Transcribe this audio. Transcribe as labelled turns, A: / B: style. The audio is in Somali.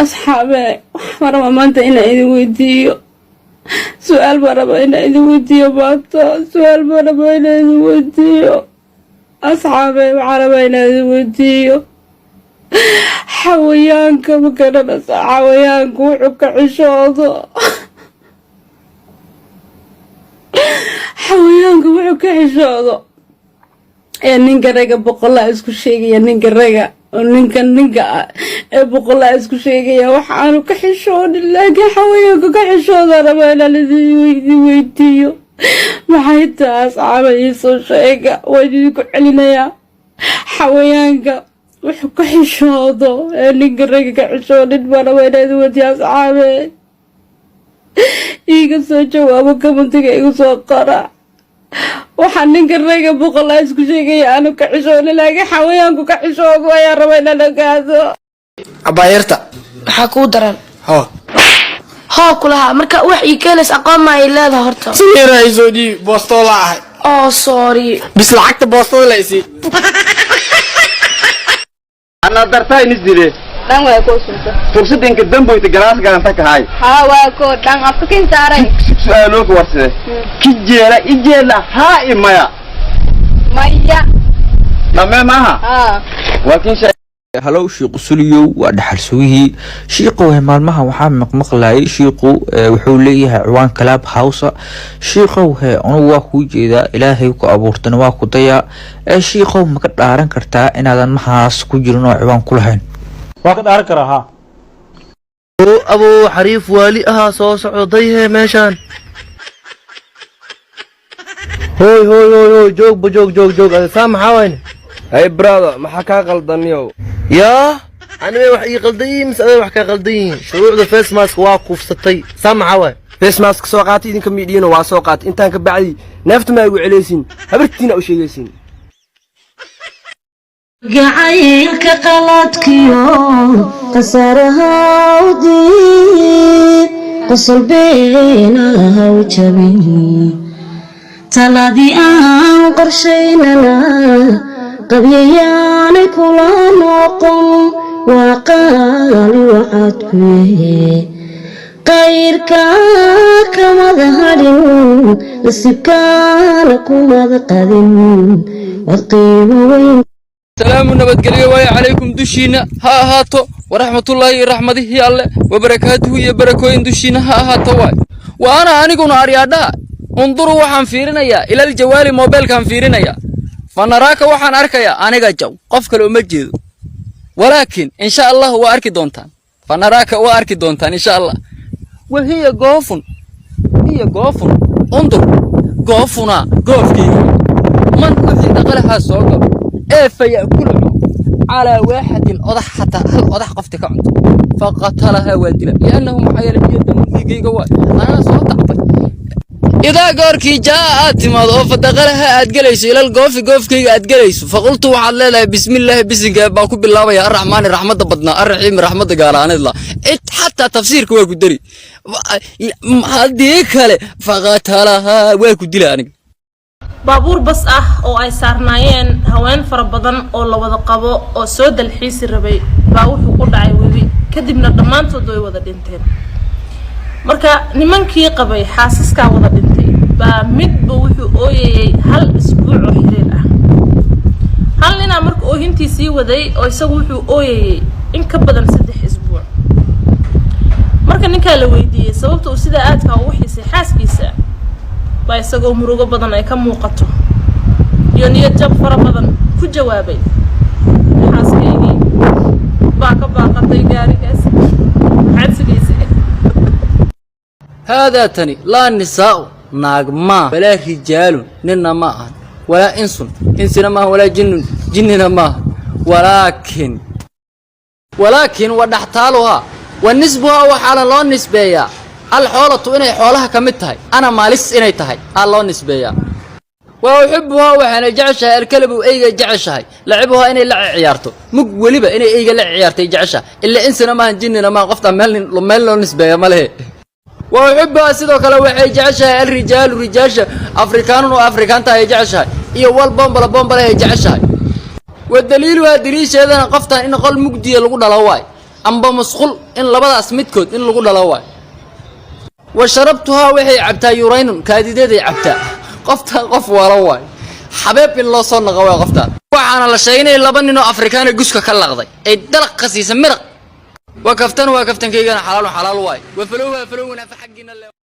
A: Asxaabe, waxaan rabaa maanta inaan idin weydiiyo su-aal. Baan rabaa inaan idin weydiiyo maanta su-aal. Baan rabaa inaan idin weydiiyo, asxaabe. Waxaan rabaa inaan idin weydiiyo: xawayaanka ma garanaysa xawayaanka wuxuu ka xishoodo? Xawayaanka wuxuu ka xishoodo ee ninka raga boqolaa isku sheegaya, ninka raga oo ninka ninka ah ee boqolaa isku sheegaya, waxaanu ka xishoonin laakiin xawayaanka ka xishooda, rabaa inaan idin weydiiyo. Maxay tahay, asxaaba? Iisoo sheega, waan idinku celinayaa. Xawayaanka wuxuu ka xishoodo ee ninka raga ka xishoonin baa rabaa inaan idin weydiiyo. Asxaabe, iiga soo jawaabo, comment-iga igu soo qora. Waxaa ninka raga boqolaa isku sheegaya aanu ka xishoonin laakiin xawayaanku ka xishoodo ayaa raba inaan ogaado.
B: Abaayarta.
C: Maxaa kuu daran?
B: Hoo.
C: Hoo kulahaa. Marka wax ii keenays, aqoon ma ay leedahay horta?
B: Sideera ay soo dhiibi, boostoola ahay.
C: Oh, sorry.
B: Bis lacagta boostada la isii.
D: Ana dartaa inis dile.
E: Dhan waa koo sunta.
D: Fursadinka damboyta galaas galanta kahay.
E: Haa, waa koo dhan afka kin saaray.
D: Su-aaloo ka warsade ki jeela ijeela haa i maya.
E: Maya.
D: Dhamee maaha.
E: Haa.
D: Waa kin.
F: Halow Shiiqu Suliyow, waa dhaxal sugihii shiiqu. Maalmaha waxaa maqmaqlayay shiiqu wuxuu leeyahay ciwaan Club House. Shiiqow, he, anugu waa kuu jeedaa, Ilaahay ku abuurtana waa ku dayaa. Ee shiiqow, maka dhaaran kartaa inaadan maxaas ku jirin oo ciwaan ku lahayn?
G: Waa ka dhaaran karaa, haa.
H: Abow, xariif waali ahaa soo socdayhe meeshaan. Hooy hooy hooy hooy, joogba, joog joog joog. Saa maxaa wayne?
I: Hey brother, maxaa kaa qaldaniyow?
H: Yaa anime, wax ii qaldan yihiin mise aday wax kaa qaldan yihiin? Shuruucda face mask waa kuufsatay, saa maxaa waay?
I: Face mask soo qaatay idinka miidhiino, waa soo qaatay. Intaan ka bacdi neefta ma igu celaysiin, habartiina u sheegaysiin.
J: Gacaylka qaladkiyo khasaaraha u diid, qosol beena haw jabin. Taladii aan qorshaynana qabyayaanay kula noqon. Waa qaali waxaad ku yahe, qayrka kamada hadhin, nasiibkaana kumada qadin, waad qiimo weyn.
K: Salaamu, nabadgelyo waaye, calaykum, dushiinna ha ahaato, waraxmatullaahi, raxmadihii Alle, wabarakaatuhu, iyo barakooyin dushiinna ha ahaato. Waay wa ana, aniguna aryaadhaha, unduru, waxaan fiirinayaa, ilal jawaali, moobeelkaan fiirinayaa, fa naraaka, waxaan arkayaa aniga jaw, qof kale uma jeedo, walaakin insha Allah waa arki doontaan. Fa naraaka, waa arki doontaan insha Allah. Wa hiya goofun, hiya goofun, undur goofuna, goofkeyga, man wixii dhaqalahaa soo galo ee faya'kulu calaa waaxatin odax, xataa hal odax qofti ka cunto, faqatalahaa, waa dila, liannahu, maxaa yeelay, hiya damun, dhiigayga waay, anaa soo tacbay. Idaa goorkii jaa aad timaado oo fadaqalaha aad gelayso, ilal goofi, goofkayga aad gelayso, faqultu, waxaad leedahay: bismillaahi, bisinka baan ku bilaabaya, arraxmaani, raxmadda badnaa, arraxiimi, raxmadda gaaraaneed la cid, xataa tafsiirka waa ku dari. Haddii kale faqatalahaa, waa ku dila aniga.
L: Baabuur bas ah oo ay saarnaayeen haween fara badan oo la wada qabo oo soo dalxiisi rabay baa wuxuu ku dhacay webi, kadibna dhammaantood way wada dhinteen. Marka nimankii qabay xaasaskaa wada dhintay baa midba wuxuu ooyayay hal isbuuc oo xiriir ah. Hal ninaa marka oohintii sii waday oo isagu wuxuu ooyayay in ka badan 3 isbuuc. Marka ninkaa la weydiiyey sababta uu sidaa aadkaa ugu xiisay xaaskiisa, baa isagoo murugo badan ay ka muuqato iyo niyad jab fara badan ku jawaabay: "Xaaskaygii baa ka baaqatay gaarigaas." Maxaad sugaysay?
K: Haadaa, tani, laa nisaa'u, naag maa, walaa rijaalun, ninna ma ahan, walaa insun, insina maahan, walaa jinnun, jinnina maahan, walaakin wa dhaxtaaluhaa wa nisbuhaa, waxaana loo nisbeeyaa alxoolatu, inay xoolaha ka mid tahay, ana maalis inay tahay aa loo nisbeeyaa. Wa uxibuhaa, waxaana jeceshahay, alkalabu, eyga jeceshahay, lacibuhaa, inay la ciyaarto, mug weliba inay eyga la ciyaartay jeceshahay. Ila insina maahan, jinnina maahan, qoftaa meel loo nisbeeya ma lehe. Wa uxibuhaa, sidoo kale waxay jeceshahay, alrijaalu, rijaasha, afrikaanun, oo afrikaanta ay jeceshahay, iyo wal bombala, bombala ay jeceshahay. Wa daliiluhaa, daliisheedana, qoftan in qol mugdiya lagu dhalo waay. Amba musqul in labadaas midkood in lagu dhalo waay. Wa sharabtuhaa, waxay cabtaa yuraynun, kaadideeday cabtaa. Qoftaan qof waala waay, xabeeb in loo soo naqa waay qoftaan. Waxaana la sheegay inay laba nin oo Afrikaana guska ka laqday, ay dalaq ka siisa miraq. Waa kaftan, waa kaftankaygana, xalaalu xalaal waay, waa falowha falowgana, fa xaggiina le.